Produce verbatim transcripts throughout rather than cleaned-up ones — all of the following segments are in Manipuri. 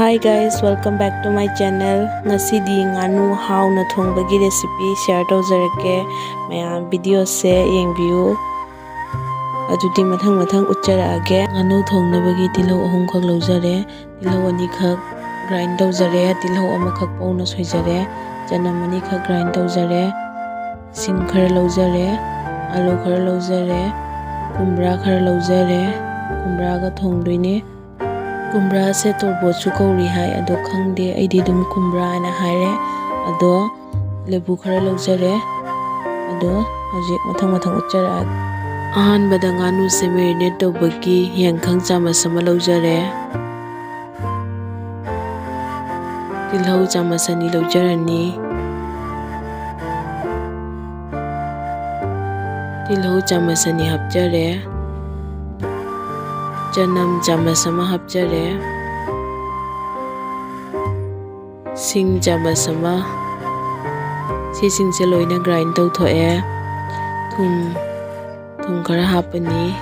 Hi guys, welcome back to my channel. ꯉꯁꯤꯗꯤ ꯉꯥꯅꯨ ꯍꯥꯎꯅ ꯊꯣꯡꯕꯒꯤ recipe share ꯇꯧꯖꯔꯛꯀꯦ꯫ ꯃꯌꯥꯝ videoꯁꯦ ꯌꯦꯡꯕꯤꯌꯨ꯫ ꯑꯗꯨꯗꯤ ꯃꯊꯪ ꯃꯊꯪ ꯎꯠꯆꯔꯛꯑꯒꯦ꯫ ꯉꯥꯅꯨ ꯊꯣꯡꯅꯕꯒꯤ ꯇꯤꯜꯍꯧ ꯑꯍꯨꯝꯈꯛ ꯂꯧꯖꯔꯦ꯫ ꯇꯤꯜꯍꯧ ꯑꯅꯤꯈꯛ grind ꯇꯧꯖꯔꯦ꯫ ꯇꯤꯜꯍꯧ ꯑꯃꯈꯛ ꯄꯧꯅ ꯁꯣꯏꯖꯔꯦ꯫ ꯆꯅꯝ ꯑꯅꯤꯈꯛ grind ꯇꯧꯖꯔꯦ꯫ ꯁꯤꯡ ꯈꯔ ꯂꯧꯖꯔꯦ꯫ ꯑꯂꯨ ꯈꯔ ꯂꯧꯖꯔꯦ꯫ ꯀꯨꯝꯕ꯭ꯔꯥ ꯈꯔ ꯂꯧꯖꯔꯦ꯫ ꯀꯨꯝꯕ꯭ꯔꯥꯒ ꯊꯣꯡꯗꯣꯏꯅꯦ꯫ ꯀꯨꯝꯕ꯭ꯔꯥꯁꯦ ꯇꯣꯔꯕꯣꯠꯁꯨ ꯀꯧꯔꯤ ꯍꯥꯏ, ꯑꯗꯣ ꯈꯪꯗꯦ, ꯑꯩꯗꯤ ꯑꯗꯨꯝ ꯀꯨꯝꯕ꯭ꯔꯥ ꯍꯥꯏꯅ ꯍꯥꯏꯔꯦ꯫ ꯑꯗꯣ ꯂꯦꯕꯨ ꯈꯔ ꯂꯧꯖꯔꯦ꯫ ꯑꯗꯣ ꯍꯧꯖꯤꯛ ꯃꯊꯪ ꯃꯊꯪ ꯎꯠꯆꯔꯛꯑꯒꯦ꯫ ꯑꯍꯥꯟꯕꯗ ꯉꯥꯅꯨꯁꯦ marinate ꯇꯧꯕꯒꯤ ꯌꯥꯏꯉꯪ ꯆꯥꯃꯁ ꯑꯃ ꯂꯧꯖꯔꯦ꯫ ꯇꯤꯜꯍꯧ ꯆꯥꯃꯁ ꯑꯅꯤ ꯂꯧꯖꯔꯅꯤ꯫ ꯇꯤꯜꯍꯧ ꯆꯥꯃꯁ ꯑꯅꯤ ꯍꯥꯞꯆꯔꯦ꯫ ꯆꯅꯝ ꯆꯥꯃꯁ ꯑꯃ ꯍꯥꯞꯆꯔꯦ꯫ ꯁꯤꯡ ꯆꯥꯃꯁ ꯑꯃ꯫ ꯁꯤꯁꯤꯡꯁꯦ ꯂꯣꯏꯅ grind ꯇꯧꯊꯣꯛꯑꯦ꯫ ꯊꯨꯝ, ꯊꯨꯝ ꯈꯔ ꯍꯥꯞꯄꯅꯤ꯫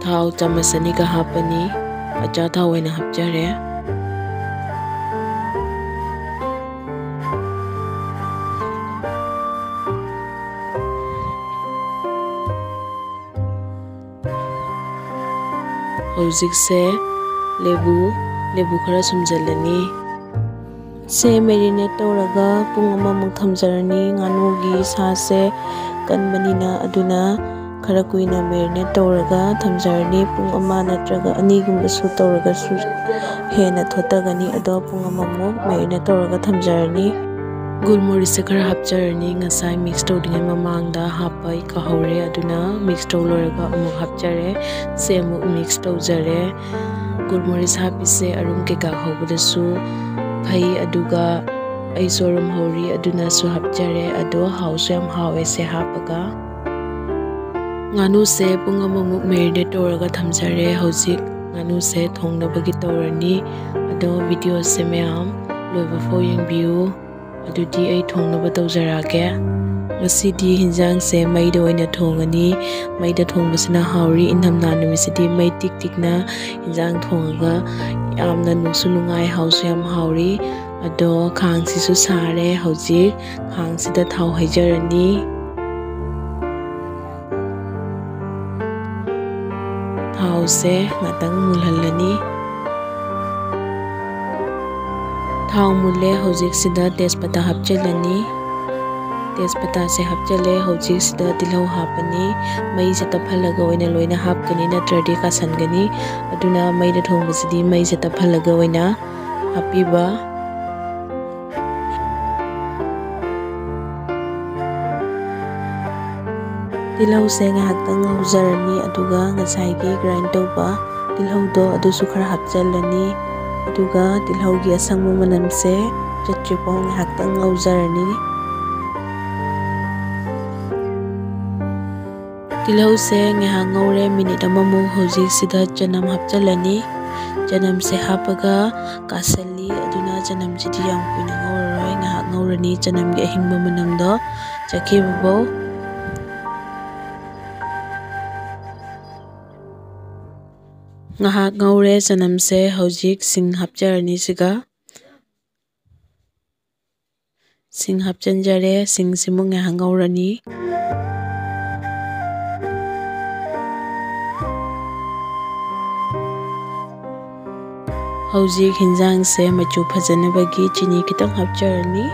ꯊꯥꯎ ꯆꯥꯃꯁ ꯑꯅꯤꯒ ꯍꯥꯞꯄꯅꯤ꯫ ꯑꯆꯥ ꯊꯥꯎ ꯑꯣꯏꯅ ꯍꯥꯞꯆꯔꯦ꯫ ꯍꯧꯖꯤꯛꯁꯦ ꯂꯦꯕꯨ, ꯂꯦꯕꯨ ꯈꯔ ꯁꯨꯝꯖꯜꯂꯅꯤ꯫ ꯁꯦ marinate ꯇꯧꯔꯒ ꯄꯨꯡ ꯑꯃꯃꯨꯛ ꯊꯝꯖꯔꯅꯤ꯫ ꯉꯥꯅꯨꯒꯤ ꯁꯥꯁꯦ ꯀꯟꯕꯅꯤꯅ, ꯑꯗꯨꯅ ꯈꯔ ꯀꯨꯏꯅ marinate ꯇꯧꯔꯒ ꯊꯝꯖꯔꯅꯤ꯫ ꯄꯨꯡ ꯑꯃ ꯅꯠꯇ꯭ꯔꯒ ꯑꯅꯤꯒꯨꯝꯕꯁꯨ ꯇꯧꯔꯒꯁꯨ ꯍꯦꯟꯅ ꯊꯣꯠꯇꯒꯅꯤ꯫ ꯑꯗꯣ ꯄꯨꯡ ꯑꯃꯃꯨꯛ marinate ꯇꯧꯔꯒ ꯊꯝꯖꯔꯅꯤ꯫ ꯒꯨꯜꯃꯣꯔꯤꯁꯁꯦ ꯈꯔ ꯍꯥꯞꯆꯔꯅꯤ꯫ ꯉꯁꯥꯏ mix ꯇꯧꯗ꯭ꯔꯤꯉꯩ ꯃꯃꯥꯡꯗ ꯍꯥꯞꯄ ꯑꯩ ꯀꯥꯍꯧꯔꯦ, ꯑꯗꯨꯅ mix ꯇꯧ ꯂꯣꯏꯔꯒ ꯑꯃꯨꯛ ꯍꯥꯞꯆꯔꯦ꯫ ꯁꯦ ꯑꯃꯨꯛ mix ꯇꯧꯖꯔꯦ꯫ ꯒꯨꯜꯃꯣꯔꯤꯁ ꯍꯥꯞꯄꯤꯁꯦ ꯑꯔꯨꯝ ꯀꯩꯀꯥ ꯍꯧꯕꯗꯁꯨ ꯐꯩ, ꯑꯗꯨꯒ ꯑꯩꯁꯨ ꯑꯔꯨꯝ ꯍꯧꯔꯤ, ꯑꯗꯨꯅꯁꯨ ꯍꯥꯞꯆꯔꯦ꯫ ꯑꯗꯣ ꯍꯥꯎꯁꯨ ꯌꯥꯝ ꯍꯥꯎꯋꯦ ꯁꯦ ꯍꯥꯞꯄꯒ꯫ ꯉꯥꯅꯨꯁꯦ ꯄꯨꯡ ꯑꯃꯃꯨꯛ marinate ꯇꯧꯔꯒ ꯊꯝꯖꯔꯦ꯫ ꯍꯧꯖꯤꯛ ꯉꯥꯅꯨꯁꯦ ꯊꯣꯡꯅꯕꯒꯤ ꯇꯧꯔꯅꯤ꯫ ꯑꯗꯣ videoꯁꯦ ꯃꯌꯥꯝ ꯂꯣꯏꯕ ꯐꯥꯎ ꯌꯦꯡꯕꯤꯌꯨ꯫ ꯑꯗꯨꯗꯤ ꯑꯩ ꯊꯣꯡꯅꯕ ꯇꯧꯖꯔꯛꯑꯒꯦ꯫ ꯉꯁꯤꯗꯤ ꯍꯤꯟꯖꯥꯡꯁꯦ ꯃꯩꯗ ꯑꯣꯏꯅ ꯊꯣꯡꯉꯅꯤ꯫ ꯃꯩꯗ ꯊꯣꯡꯕꯁꯤꯅ ꯍꯥꯎꯔꯤ꯫ ꯏꯪꯊꯝꯊꯥ ꯅꯨꯃꯤꯠꯁꯤꯗꯤ ꯃꯩ ꯇꯤꯛ ꯇꯤꯛꯅ ꯍꯤꯟꯖꯥꯡ ꯊꯣꯡꯉꯒ ꯌꯥꯝꯅ ꯅꯨꯡꯁꯨ ꯅꯨꯡꯉꯥꯏ, ꯍꯥꯎꯁꯨ ꯌꯥꯝ ꯍꯥꯎꯔꯤ꯫ ꯑꯗꯣ ꯈꯥꯡꯁꯤꯁꯨ ꯁꯥꯔꯦ꯫ ꯍꯧꯖꯤꯛ ꯈꯥꯡꯁꯤꯗ ꯊꯥꯎ ꯍꯩꯖꯔꯅꯤ꯫ ꯊꯥꯎꯁꯦ ꯉꯥꯛꯇꯪ ꯃꯨꯜꯍꯜꯂꯅꯤ꯫ ꯊꯥꯎ ꯃꯨꯜꯂꯦ꯫ ꯍꯧꯖꯤꯛꯁꯤꯗ ꯇꯦꯖꯄꯇꯥ ꯍꯥꯞꯆꯤꯜꯂꯅꯤ꯫ ꯇꯦꯖꯄꯇꯥꯁꯦ ꯍꯥꯞꯆꯤꯜꯂꯦ꯫ ꯍꯧꯖꯤꯛꯁꯤꯗ ꯇꯤꯜꯍꯧ ꯍꯥꯞꯄꯅꯤ꯫ ꯃꯩꯁꯦ ꯇꯞꯍꯜꯂꯒ ꯑꯣꯏꯅ ꯂꯣꯏꯅ ꯍꯥꯞꯀꯅꯤ, ꯅꯠꯇ꯭ꯔꯗꯤ ꯀꯥꯁꯟꯒꯅꯤ꯫ ꯑꯗꯨꯅ ꯃꯩꯗ ꯊꯣꯡꯕꯁꯤꯗꯤ ꯃꯩꯁꯦ ꯇꯞꯍꯜꯂꯒ ꯑꯣꯏꯅ ꯍꯥꯞꯄꯤꯕ꯫ ꯇꯤꯜꯍꯧꯁꯦ ꯉꯥꯏꯍꯥꯛꯇꯪ ꯉꯧꯖꯔꯅꯤ, ꯑꯗꯨꯒ ꯉꯁꯥꯏꯒꯤ grind ꯇꯧꯕ ꯇꯤꯜꯍꯧꯗꯣ ꯑꯗꯨꯁꯨ ꯈꯔ ꯍꯥꯞꯆꯤꯜꯂꯅꯤ꯫ ꯑꯗꯨꯒ ꯇꯤꯜꯍꯧꯒꯤ ꯑꯁꯪꯕ ꯃꯅꯝꯁꯦ ꯆꯠꯇ꯭ꯔꯤꯐꯥꯎ ꯉꯥꯏꯍꯥꯛꯇꯪ ꯉꯧꯖꯔꯅꯤ꯫ ꯇꯤꯜꯍꯧꯁꯦ ꯉꯥꯏꯍꯥꯛ ꯉꯧꯔꯦ, ꯃꯤꯅꯤꯠ ꯑꯃꯃꯨꯛ꯫ ꯍꯧꯖꯤꯛꯁꯤꯗ ꯆꯅꯝ ꯍꯥꯞꯆꯤꯜꯂꯅꯤ꯫ ꯆꯅꯝꯁꯦ ꯍꯥꯞꯄꯒ ꯀꯥꯁꯜꯂꯤ꯫ ꯑꯗꯨꯅ ꯆꯅꯝꯁꯤꯗꯤ ꯌꯥꯝ ꯀꯨꯏꯅ ꯉꯧꯔꯔꯣꯏ, ꯉꯥꯏꯍꯥꯛ ꯉꯧꯔꯅꯤ ꯆꯅꯝꯒꯤ ꯑꯍꯤꯡꯕ ꯃꯅꯝꯗꯣ ꯆꯠꯈꯤꯕꯐꯧ꯫ ꯉꯥꯏꯍꯥꯛ ꯉꯧꯔꯦ ꯆꯅꯝꯁꯦ꯫ ꯍꯧꯖꯤꯛ ꯁꯤꯡ ꯍꯥꯞꯆꯔꯅꯤ ꯁꯤꯒ꯫ ꯁꯤꯡ ꯍꯥꯞꯆꯤꯟꯖꯔꯦ꯫ ꯁꯤꯡꯁꯤꯃꯨꯛ ꯉꯥꯏꯍꯥꯛ ꯉꯧꯔꯅꯤ꯫ ꯍꯧꯖꯤꯛ ꯍꯤꯟꯖꯥꯡꯁꯦ ꯃꯆꯨ ꯐꯖꯅꯕꯒꯤ ꯆꯤꯅꯤ ꯈꯤꯇꯪ ꯍꯥꯞꯆꯔꯅꯤ꯫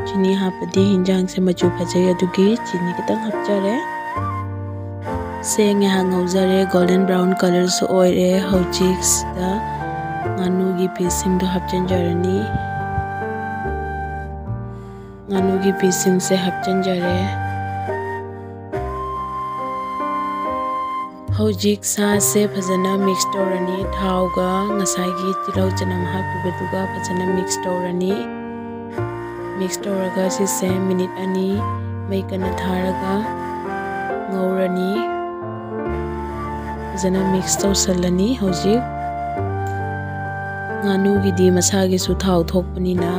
ꯆꯤꯅꯤ ꯍꯥꯞꯄꯗꯤ ꯍꯤꯟꯖꯥꯡꯁꯦ ꯃꯆꯨ ꯐꯖꯩ, ꯑꯗꯨꯒꯤ ꯆꯤꯅꯤ ꯈꯤꯇꯪ ꯍꯥꯞꯆꯔꯦ꯫ ꯁꯦ ꯉꯥꯏꯍꯥꯛ ꯉꯧꯖꯔꯦ, golden brown colourꯁꯨ ꯑꯣꯏꯔꯦ꯫ ꯍꯧꯖꯤꯛꯁꯤꯗ ꯉꯥꯅꯨꯒꯤ pieceꯁꯤꯡꯗꯣ ꯍꯥꯞꯆꯤꯟꯖꯔꯅꯤ꯫ ꯉꯥꯅꯨꯒꯤ pieceꯁꯤꯡꯁꯦ ꯍꯥꯞꯆꯤꯟꯖꯔꯦ꯫ ꯍꯧꯖꯤꯛ ꯁꯥꯁꯦ ꯐꯖꯅ mix ꯇꯧꯔꯅꯤ꯫ ꯊꯥꯎꯒ ꯉꯁꯥꯏꯒꯤ ꯇꯤꯜꯍꯧ ꯆꯅꯝ ꯍꯥꯞꯈꯤꯕꯗꯨꯒ ꯐꯖꯅ mix ꯇꯧꯔꯅꯤ꯫ Mix ꯇꯧꯔꯒ ꯁꯤꯁꯦ ꯃꯤꯅꯤꯠ ꯑꯅꯤ ꯃꯩ ꯀꯟꯅ ꯊꯥꯔꯒ ꯉꯧꯔꯅꯤ꯫ ꯐꯖꯅ mix ꯇꯧꯁꯜꯂꯅꯤ꯫ ꯍꯧꯖꯤꯛ ꯉꯥꯅꯨꯒꯤꯗꯤ ꯃꯁꯥꯒꯤꯁꯨ ꯊꯥꯎ ꯊꯣꯛꯄꯅꯤꯅ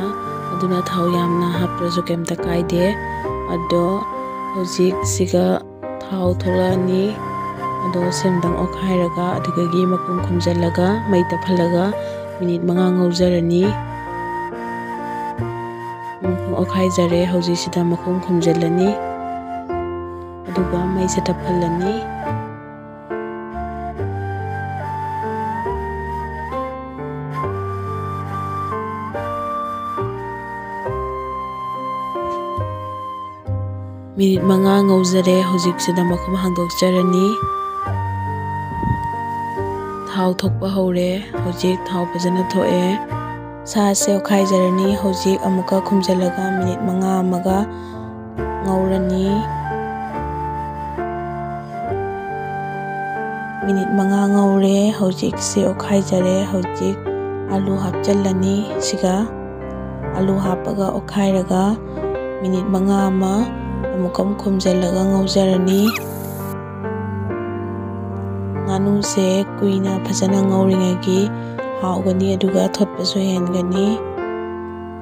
ꯑꯗꯨꯅ ꯊꯥꯎ ꯌꯥꯝꯅ ꯍꯥꯞꯇ꯭ꯔꯁꯨ ꯀꯩꯝꯇ ꯀꯥꯏꯗꯦ꯫ ꯑꯗꯣ ꯍꯧꯖꯤꯛ ꯁꯤꯒ ꯊꯥꯎ ꯊꯣꯛꯂꯛꯑꯅꯤ꯫ ꯑꯗꯣ ꯁꯦꯝꯗꯪ ꯑꯣꯠꯈꯥꯏꯔꯒ ꯑꯗꯨꯗꯒꯤ ꯃꯈꯨꯝ ꯈꯨꯝꯖꯤꯜꯂꯒ ꯃꯩ ꯇꯞꯍꯜꯂꯒ ꯃꯤꯅꯤꯠ ꯃꯉꯥ ꯉꯧꯖꯔꯅꯤ꯫ ꯃꯈꯨꯝ ꯑꯣꯠꯈꯥꯏꯖꯔꯦ꯫ ꯍꯧꯖꯤꯛꯁꯤꯗ ꯃꯈꯨꯝ ꯈꯨꯝꯖꯤꯜꯂꯅꯤ꯫ ꯑꯗꯨꯒ ꯃꯩꯁꯦ ꯇꯞꯍꯜꯂꯅꯤ꯫ ꯃꯤꯅꯤꯠ ꯃꯉꯥ ꯉꯧꯖꯔꯦ꯫ ꯍꯧꯖꯤꯛꯁꯤꯗ ꯃꯈꯨꯝ ꯍꯥꯡꯗꯣꯛꯆꯔꯅꯤ꯫ ꯊꯥꯎ ꯊꯣꯛꯄ ꯍꯧꯔꯦ꯫ ꯍꯧꯖꯤꯛ ꯊꯥꯎ ꯐꯖꯅ ꯊꯣꯛꯑꯦ꯫ ꯁꯥꯁꯦ ꯑꯣꯠꯈꯥꯏꯖꯔꯅꯤ꯫ ꯍꯧꯖꯤꯛ ꯑꯃꯨꯛꯀ ꯈꯨꯝꯖꯤꯜꯂꯒ ꯃꯤꯅꯤꯠ ꯃꯉꯥ ꯑꯃꯒ ꯉꯧꯔꯅꯤ꯫ ꯃꯤꯅꯤꯠ ꯃꯉꯥ ꯉꯧꯔꯦ꯫ ꯍꯧꯖꯤꯛꯁꯦ ꯑꯣꯠꯈꯥꯏꯖꯔꯦ꯫ ꯍꯧꯖꯤꯛ ꯑꯂꯨ ꯍꯥꯞꯆꯤꯜꯂꯅꯤ꯫ ꯁꯤꯒ ꯑꯂꯨ ꯍꯥꯞꯄꯒ ꯑꯣꯠꯈꯥꯏꯔꯒ ꯃꯤꯅꯤꯠ ꯃꯉꯥ ꯑꯃ ꯑꯃꯨꯛꯀ ꯈꯨꯝꯖꯤꯜꯂꯒ ꯉꯧꯖꯔꯅꯤ꯫ ꯉꯥꯅꯨꯁꯦ ꯀꯨꯏꯅ ꯐꯖꯅ ꯉꯧꯔꯤꯉꯩꯒꯤ ꯍꯥꯎꯒꯅꯤ, ꯑꯗꯨꯒ ꯊꯣꯠꯄꯁꯨ ꯍꯦꯟꯒꯅꯤ꯫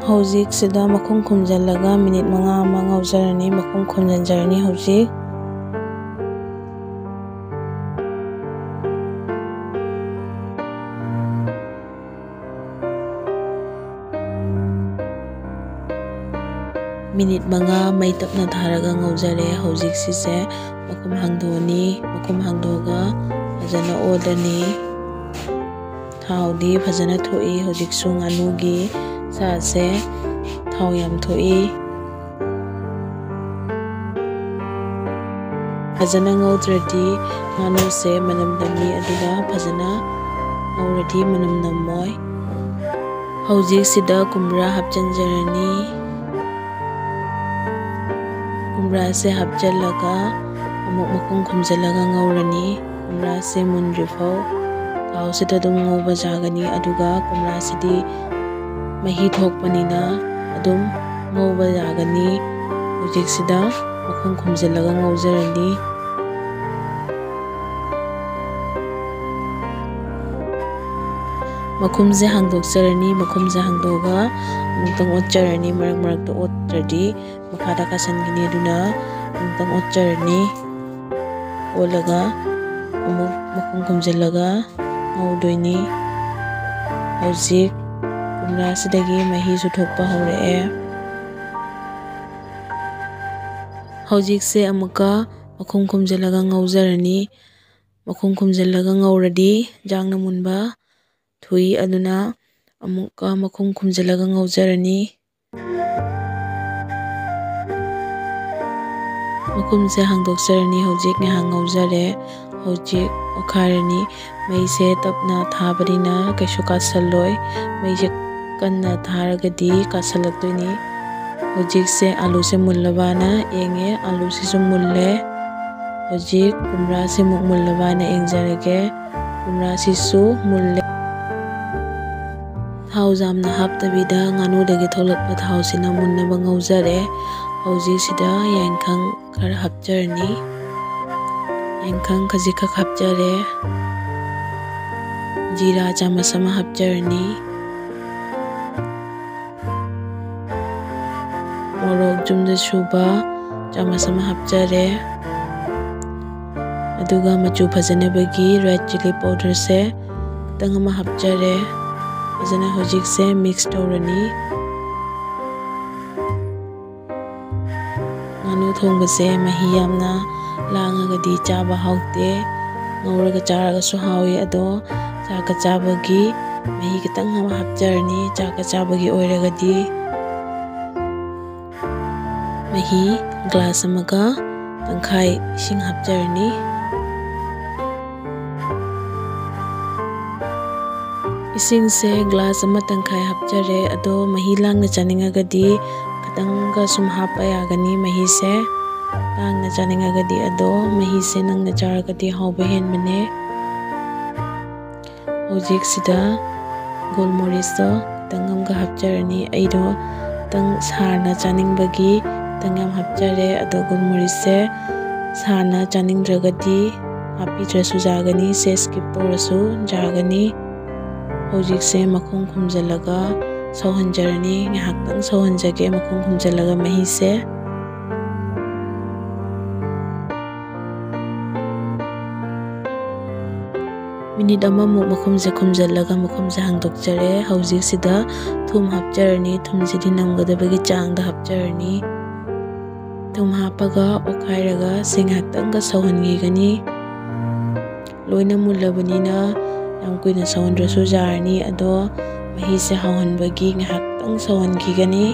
ꯍꯧꯖꯤꯛꯁꯤꯗ ꯃꯈꯨꯝ ꯈꯨꯝꯖꯤꯜꯂꯒ ꯃꯤꯅꯤꯠ ꯃꯉꯥ ꯑꯃ ꯉꯧꯖꯔꯅꯤ꯫ ꯃꯈꯨꯝ ꯈꯨꯝꯖꯤꯟꯖꯔꯅꯤ ꯍꯧꯖꯤꯛ꯫ ꯃꯤꯅꯤꯠ ꯃꯉꯥ ꯃꯩ ꯇꯞꯅ ꯊꯥꯔꯒ ꯉꯧꯖꯔꯦ꯫ ꯍꯧꯖꯤꯛ ꯁꯤꯁꯦ ꯃꯈꯨꯝ ꯍꯥꯡꯗꯣꯛꯑꯅꯤ꯫ ꯃꯈꯨꯝ ꯍꯥꯡꯗꯣꯛꯑꯒ ꯐꯖꯅ ꯑꯣꯠꯂꯅꯤ꯫ ꯊꯥꯎꯗꯤ ꯐꯖꯅ ꯊꯣꯛꯏ꯫ ꯍꯧꯖꯤꯛꯁꯨ ꯉꯥꯅꯨꯒꯤ ꯁꯥꯁꯦ ꯊꯥꯎ ꯌꯥꯝ ꯊꯣꯛꯏ꯫ ꯐꯖꯅ ꯉꯧꯗ꯭ꯔꯗꯤ ꯉꯥꯅꯨꯁꯦ ꯃꯅꯝ ꯅꯝꯃꯤ, ꯑꯗꯨꯒ ꯐꯖꯅ ꯉꯧꯔꯗꯤ ꯃꯅꯝ ꯅꯝꯃꯣꯏ꯫ ꯍꯧꯖꯤꯛꯁꯤꯗ ꯀꯨꯝꯕ꯭ꯔꯥ ꯍꯥꯞꯆꯤꯟꯖꯔꯅꯤ꯫ ꯀꯨꯝꯕ꯭ꯔꯥꯁꯦ ꯍꯥꯞꯆꯤꯜꯂꯒ ꯑꯃꯨꯛ ꯃꯈꯨꯝ ꯈꯨꯝꯖꯤꯜꯂꯒ ꯉꯧꯔꯅꯤ꯫ ꯀꯨꯝꯕ꯭ꯔꯥꯁꯦ ꯃꯨꯟꯗ꯭ꯔꯤꯐꯥꯎ ꯊꯥꯎꯁꯤꯗ ꯑꯗꯨꯝ ꯉꯧꯕ ꯌꯥꯒꯅꯤ꯫ ꯑꯗꯨꯒ ꯀꯨꯝꯕ꯭ꯔꯥꯁꯤꯗꯤ ꯃꯍꯤ ꯊꯣꯛꯄꯅꯤꯅ ꯑꯗꯨꯝ ꯉꯧꯕ ꯌꯥꯒꯅꯤ꯫ ꯍꯧꯖꯤꯛꯁꯤꯗ ꯃꯈꯨꯝ ꯈꯨꯝꯖꯤꯜꯂꯒ ꯉꯧꯖꯔꯅꯤ꯫ ꯃꯈꯨꯝꯁꯦ ꯍꯥꯡꯗꯣꯛꯆꯔꯅꯤ꯫ ꯃꯈꯨꯝꯁꯦ ꯍꯥꯡꯗꯣꯛꯑꯒ ꯑꯃꯨꯛꯇꯪ ꯑꯣꯠꯆꯔꯅꯤ꯫ ꯃꯔꯛ ꯃꯔꯛꯇ ꯑꯣꯠꯇ꯭ꯔꯗꯤ ꯃꯈꯥꯗ ꯀꯥꯁꯟꯒꯅꯤ꯫ ꯑꯗꯨꯅ ꯑꯃꯨꯛꯇꯪ ꯑꯣꯠꯆꯔꯅꯤ꯫ ꯑꯣꯠꯂꯒ ꯑꯃꯨꯛ ꯃꯈꯨꯝ ꯈꯨꯝꯖꯤꯜꯂꯒ ꯉꯧꯗꯣꯏꯅꯤ꯫ ꯍꯧꯖꯤꯛ ꯀꯨꯝꯔꯥꯁꯤꯗꯒꯤ ꯃꯍꯤꯁꯨ ꯊꯣꯛꯄ ꯍꯧꯔꯛꯑꯦ꯫ ꯍꯧꯖꯤꯛꯁꯦ ꯑꯃꯨꯛꯀ ꯃꯈꯨꯝ ꯈꯨꯝꯖꯤꯜꯂꯒ ꯉꯧꯖꯔꯅꯤ꯫ ꯃꯈꯨꯝ ꯈꯨꯝꯖꯤꯜꯂꯒ ꯉꯧꯔꯗꯤ ꯌꯦꯟꯁꯥꯡꯅ ꯃꯨꯟꯕ ꯊꯨꯏ꯫ ꯑꯗꯨꯅ ꯑꯃꯨꯛꯀ ꯃꯈꯨꯝ ꯈꯨꯝꯖꯤꯜꯂꯒ ꯉꯧꯖꯔꯅꯤ꯫ ꯃꯈꯨꯝꯁꯦ ꯍꯥꯡꯗꯣꯛꯆꯔꯅꯤ꯫ ꯍꯧꯖꯤꯛ ꯉꯥꯏꯍꯥꯛ ꯉꯧꯖꯔꯦ꯫ ꯍꯧꯖꯤꯛ ꯑꯣꯠꯈꯥꯏꯔꯅꯤ꯫ ꯃꯩꯁꯦ ꯇꯞꯅ ꯊꯥꯕꯅꯤꯅ ꯀꯩꯁꯨ ꯀꯥꯁꯜꯂꯣꯏ꯫ ꯃꯩꯁꯦ ꯀꯟꯅ ꯊꯥꯔꯒꯗꯤ ꯀꯥꯁꯜꯂꯛꯇꯣꯏꯅꯤ꯫ ꯍꯧꯖꯤꯛꯁꯦ ꯑꯂꯨꯁꯦ ꯃꯨꯜꯂꯕꯅ ꯌꯦꯡꯉꯦ꯫ ꯑꯂꯨꯁꯤꯁꯨ ꯃꯨꯜꯂꯦ꯫ ꯍꯧꯖꯤꯛ ꯀꯨꯝꯔꯥꯁꯤꯃꯨꯛ ꯃꯨꯜꯂꯕꯅ ꯌꯦꯡꯖꯔꯒꯦ꯫ ꯀꯨꯝꯔꯥꯁꯤꯁꯨ ꯃꯨꯜꯂꯦ꯫ ꯊꯥꯎ ꯌꯥꯝꯅ ꯍꯥꯞꯇꯕꯤꯗ ꯉꯥꯅꯨꯗꯒꯤ ꯊꯣꯛꯂꯛꯄ ꯊꯥꯎꯁꯤꯅ ꯃꯨꯟꯅꯕ ꯉꯧꯖꯔꯦ꯫ ꯍꯧꯖꯤꯛꯁꯤꯗ ꯌꯥꯏꯈꯪ ꯈꯔ ꯍꯥꯞꯆꯔꯅꯤ꯫ ꯌꯥꯏꯈꯪ ꯈꯖꯤꯛꯈꯛ ꯍꯥꯞꯆꯔꯦ꯫ ꯖꯤꯔꯥ ꯆꯥꯃꯁ ꯑꯃ ꯍꯥꯞꯆꯔꯅꯤ꯫ ꯃꯣꯔꯣꯛ ꯌꯨꯝꯗ ꯁꯨꯕ ꯆꯥꯃꯁ ꯑꯃ ꯍꯥꯞꯆꯔꯦ꯫ ꯑꯗꯨꯒ ꯃꯆꯨ ꯐꯖꯅꯕꯒꯤ ꯔꯦꯗ ꯆꯤꯂꯤ ꯄꯥꯎꯗꯔꯁꯦ ꯈꯤꯇꯪ ꯑꯃ ꯍꯥꯞꯆꯔꯦ꯫ ꯐꯖꯅ ꯍꯧꯖꯤꯛꯁꯦ ꯃꯤꯛꯁ ꯇꯧꯔꯅꯤ꯫ ꯉꯥꯅꯨ ꯊꯣꯡꯕꯁꯦ ꯃꯍꯤ ꯌꯥꯝꯅ ꯂꯥꯡꯉꯒꯗꯤ ꯆꯥꯕ ꯍꯥꯎꯇꯦ꯫ ꯉꯧꯔꯒ ꯆꯥꯔꯒꯁꯨ ꯍꯥꯎꯏ꯫ ꯑꯗꯣ ꯆꯥꯛꯀ ꯆꯥꯕꯒꯤ ꯃꯍꯤ ꯈꯤꯇꯪ ꯑꯃ ꯍꯥꯞꯆꯔꯅꯤ꯫ ꯆꯥꯛꯀ ꯆꯥꯕꯒꯤ ꯑꯣꯏꯔꯒꯗꯤ ꯃꯍꯤ ꯒ꯭ꯂꯥꯁ ꯑꯃꯒ ꯇꯪꯈꯥꯏ ꯏꯁꯤꯡ ꯍꯥꯞꯆꯔꯅꯤ꯫ ꯏꯁꯤꯡꯁꯦ ꯒ꯭ꯂꯥꯁ ꯑꯃ ꯇꯪꯈꯥꯏ ꯍꯥꯞꯆꯔꯦ꯫ ꯑꯗꯣ ꯃꯍꯤ ꯂꯥꯡꯅ ꯆꯥꯅꯤꯡꯉꯒꯗꯤ ꯈꯤꯇꯪꯒ ꯁꯨꯝ ꯍꯥꯞꯄ ꯌꯥꯒꯅꯤ ꯃꯍꯤꯁꯦ꯫ ꯂꯥꯡꯅ ꯆꯥꯅꯤꯡꯉꯒꯗꯤ ꯑꯗꯣ ꯃꯍꯤꯁꯦ ꯅꯪꯅ ꯆꯥꯔꯒꯗꯤ ꯍꯥꯎꯕ ꯍꯦꯟꯕꯅꯦ꯫ ꯍꯧꯖꯤꯛꯁꯤꯗ ꯒꯣꯜꯃꯣꯔꯤꯁꯇꯣ ꯈꯤꯇꯪ ꯑꯃꯒ ꯍꯥꯞꯆꯔꯅꯤ꯫ ꯑꯩꯗꯣ ꯈꯤꯇꯪ ꯁꯥꯅ ꯆꯥꯅꯤꯡꯕꯒꯤ ꯈꯤꯇꯪ ꯌꯥꯝ ꯍꯥꯞꯆꯔꯦ꯫ ꯑꯗꯣ ꯒꯣꯜꯃꯣꯔꯤꯁꯁꯦ ꯁꯥꯅ ꯆꯥꯅꯤꯡꯗ꯭ꯔꯒꯗꯤ ꯍꯥꯞꯄꯤꯗ꯭ꯔꯁꯨ ꯌꯥꯒꯅꯤ, ꯁꯦ ꯁ꯭ꯀꯤꯞ ꯇꯧꯔꯁꯨ ꯌꯥꯒꯅꯤ꯫ ꯍꯧꯖꯤꯛꯁꯦ ꯃꯈꯨꯝ ꯈꯨꯝꯖꯤꯜꯂꯒ ꯁꯧꯍꯟꯖꯔꯅꯤ꯫ ꯉꯥꯏꯍꯥꯛꯇꯪ ꯁꯧꯍꯟꯖꯒꯦ ꯃꯈꯨꯝ ꯈꯨꯝꯖꯤꯜꯂꯒ ꯃꯍꯤꯁꯦ꯫ ꯃꯤꯅꯤꯠ ꯑꯃꯃꯨꯛ ꯃꯈꯨꯝꯁꯦ ꯈꯨꯝꯖꯤꯜꯂꯒ ꯃꯈꯨꯝꯁꯦ ꯍꯥꯡꯗꯣꯛꯆꯔꯦ꯫ ꯍꯧꯖꯤꯛꯁꯤꯗ ꯊꯨꯝ ꯍꯥꯞꯆꯔꯅꯤ꯫ ꯊꯨꯝꯁꯤꯗꯤ ꯅꯝꯒꯗꯕꯒꯤ ꯆꯥꯡꯗ ꯍꯥꯞꯆꯔꯅꯤ꯫ ꯊꯨꯝ ꯍꯥꯞꯄꯒ ꯑꯣꯠꯈꯥꯏꯔꯒ ꯁꯤ ꯉꯥꯏꯍꯥꯛꯇꯪꯒ ꯁꯧꯍꯟꯈꯤꯒꯅꯤ꯫ ꯂꯣꯏꯅ ꯃꯨꯜꯂꯕꯅꯤꯅ ꯌꯥꯝ ꯀꯨꯏꯅ ꯁꯧꯍꯟꯗ꯭ꯔꯁꯨ ꯌꯥꯔꯅꯤ꯫ ꯑꯗꯣ ꯃꯍꯤꯁꯦ ꯍꯥꯎꯍꯟꯕꯒꯤ ꯉꯥꯏꯍꯥꯛꯇꯪ ꯁꯧꯍꯟꯈꯤꯒꯅꯤ꯫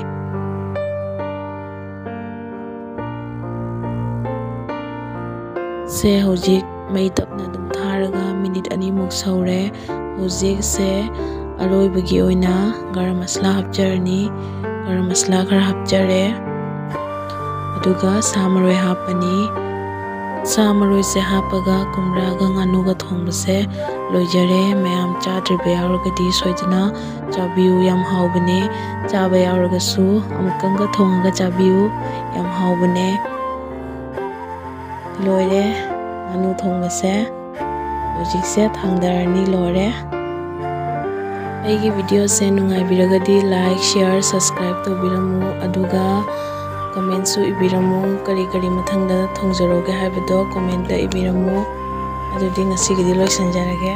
ꯁꯦ ꯍꯧꯖꯤꯛ ꯃꯩ ꯇꯞꯅ ꯑꯗꯨꯝ ꯊꯥꯔꯒ ꯃꯤꯅꯤꯠ ꯑꯅꯤꯃꯨꯛ ꯁꯧꯔꯦ꯫ ꯍꯧꯖꯤꯛꯁꯦ ꯑꯔꯣꯏꯕꯒꯤ ꯑꯣꯏꯅ ꯒꯔꯝ ꯃꯁꯂꯥ ꯍꯥꯞꯆꯔꯅꯤ꯫ ꯒꯔꯝ ꯃꯁꯂꯥ ꯈꯔ ꯍꯥꯞꯆꯔꯦ꯫ ꯑꯗꯨꯒ ꯁꯥ ꯃꯔꯣꯏ ꯍꯥꯞꯄꯅꯤ꯫ ꯁꯥ ꯃꯔꯣꯏꯁꯦ ꯍꯥꯞꯄꯒ ꯀꯣꯝꯂꯥꯒ ꯉꯥꯅꯨꯒ ꯊꯣꯡꯕꯁꯦ ꯂꯣꯏꯖꯔꯦ꯫ ꯃꯌꯥꯝ ꯆꯥꯗ꯭ꯔꯤꯕ ꯌꯥꯎꯔꯒꯗꯤ ꯁꯣꯏꯗꯅ ꯆꯥꯕꯤꯌꯨ, ꯌꯥꯝ ꯍꯥꯎꯕꯅꯦ꯫ ꯆꯥꯕ ꯌꯥꯎꯔꯒꯁꯨ ꯑꯃꯨꯛꯇꯪꯒ ꯊꯣꯡꯉꯒ ꯆꯥꯕꯤꯌꯨ, ꯌꯥꯝ ꯍꯥꯎꯕꯅꯦ꯫ ꯂꯣꯏꯔꯦ, ꯉꯥꯅꯨ ꯊꯣꯡꯕꯁꯦ꯫ ꯍꯧꯖꯤꯛꯁꯦ ꯊꯥꯡꯗꯔꯅꯤ, ꯂꯣꯏꯔꯦ꯫ ꯑꯩꯒꯤ videoꯁꯦ ꯅꯨꯡꯉꯥꯏꯕꯤꯔꯒꯗꯤ like, share, subscribe ꯇꯧꯕꯤꯔꯝꯃꯨ꯫ ꯑꯗꯨꯒ commentꯁꯨ ꯏꯕꯤꯔꯝꯃꯨ, ꯀꯔꯤ ꯀꯔꯤ ꯃꯊꯪꯗ ꯊꯣꯡꯖꯔꯛꯎꯒꯦ ꯍꯥꯏꯕꯗꯣ commentꯇ ꯏꯕꯤꯔꯝꯃꯨ꯫ ꯑꯗꯨꯗꯤ ꯉꯁꯤꯒꯤꯗꯤ ꯂꯣꯏꯁꯤꯟꯖꯔꯒꯦ꯫